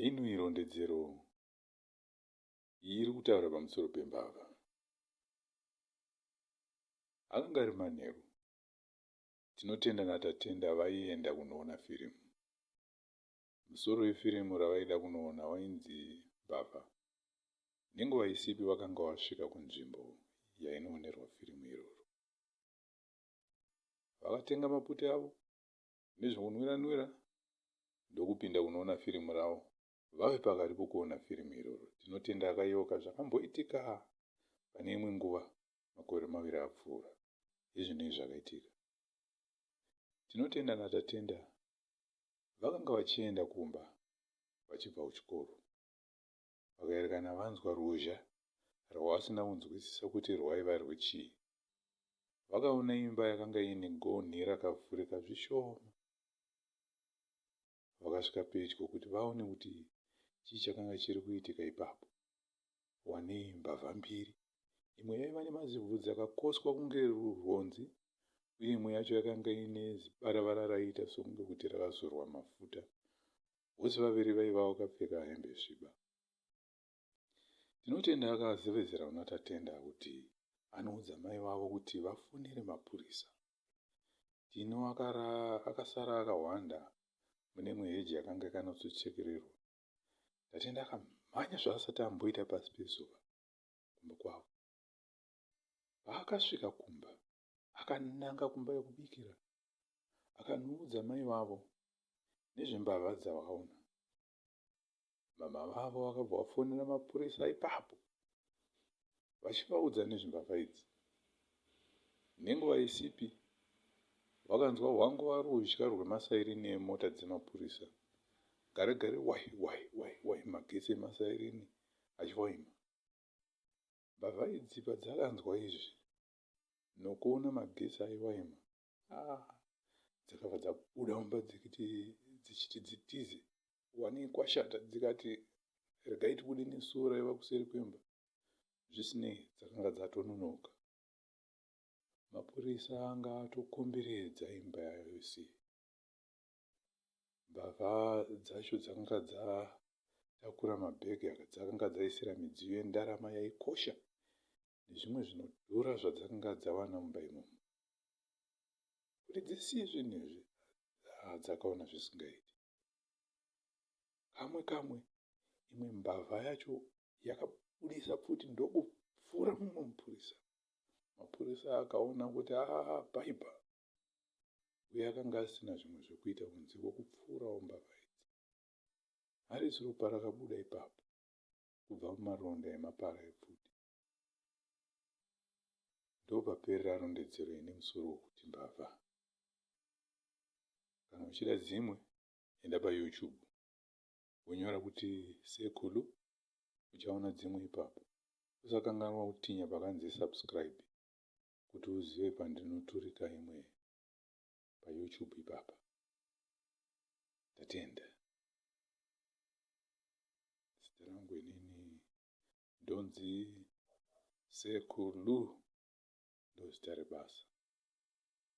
Heinoi rondedzero iri kutaura pamusoro pembavha. Akanga ari manheru. Tinotenda naTatenda vaienda kunoona firimu. Musoro wefirimu ravaida kunoona wainzi Mbavha. Nenguva isipi vakanga vasvika kunzvimbo yainoonerwa firimu iroro. Vakatenga maputi avo nezvekunwira-nwira ndokupinda kunoona firimu ravo. Vave pakati pokuona firimu iroro, Tinotenda akayeuka zvakamboitika pane imwe nguva makore maviri apfuura. Hezvinoi zvakaitika. Tinotenda naTatenda vakanga vachienda kumba vachibva kuchikoro. Vakaerekana vanzwa ruzha rwavasina kunzwisisa kuti rwaiva rwechii. Vakaona imba yakanga iine gonhi rakavhurika zvishoma. Vakasvika pedyo kuti vaone kuti chii chakanga chiri kuitika ipapo. Wanei mbavha mbiri, imwe yaiva nemazibvudzi akakoswa kunge rwonzi uye imwe yacho yakanga iine zibaravara raiita sokunge kuti rakazorwa mafuta. Vose vaviri vaiva vakapfeka hembe sviba. Tinotenda akazevezera kuna Tatenda kuti anoudza mai vavo kuti vafonere mapurisa. Tino akasara akahwanda mune imwe heji yakanga yakanatsochekererwa. Tatenda akamhanya zvaasati amboita pasi pezuva kumba kwavo. Paakasvika kumba, akananga kumba yekubikira akanoudza mai vavo nezvembavha dzavakaona. Mama vavo vakabva vafonera mapurisa ipapo vachivaudza nezvembavha idzi. Nenguva isipi vakanzwa hwangova ruzha rwemasairini emota dzemapurisa. Gare gare wai wai wai wai magetsi emasairini achivaima. Mbavha idzi padzakanzwa izvi nokuona magetsi aivaima ah, dzakabva dzabuda mumba dzikiti dzichiti dzitize wanei kwashata dzikati regai tibude nesuo raiva kuseri kwemba zvisinei dzakanga dzatononoka mapurisa anga atokomberedza imba yose mbavha dzacho dzakanga dzatakura mabhegi dzakanga dzaisira midziyo yendarama yaikosha nezvimwe zvinodhura zvadzakanga dzawana mumba imomo kuti dzisiye zvinhu izvi dzakaona zvisingaiti Kamwe kamwe imwe mbavha yacho yakabudisa pfuti ndokupfura mumwe mupurisa. Mapurisa akaona kuti aa paipa uye akanga asina zvimwe zvekuita kunze kwekupfurawo mbavha idzi. Harisi ropa rakabuda ipapo kubva mumaronda emapara epfuti. Ndopaperera rondedzero ine musoro wokuti mbavha. Kana uchida dzimwe enda paYouTube wonyora kuti Sekulu uchaona dzimwe ipapo. Usakanganwa kutinya pakanzi subscribe kuti uzive pandinoturika imwe paYouTube ipapa. Tatenda. Zita rangu inini ndonzi Sekulu ndozita rebasa.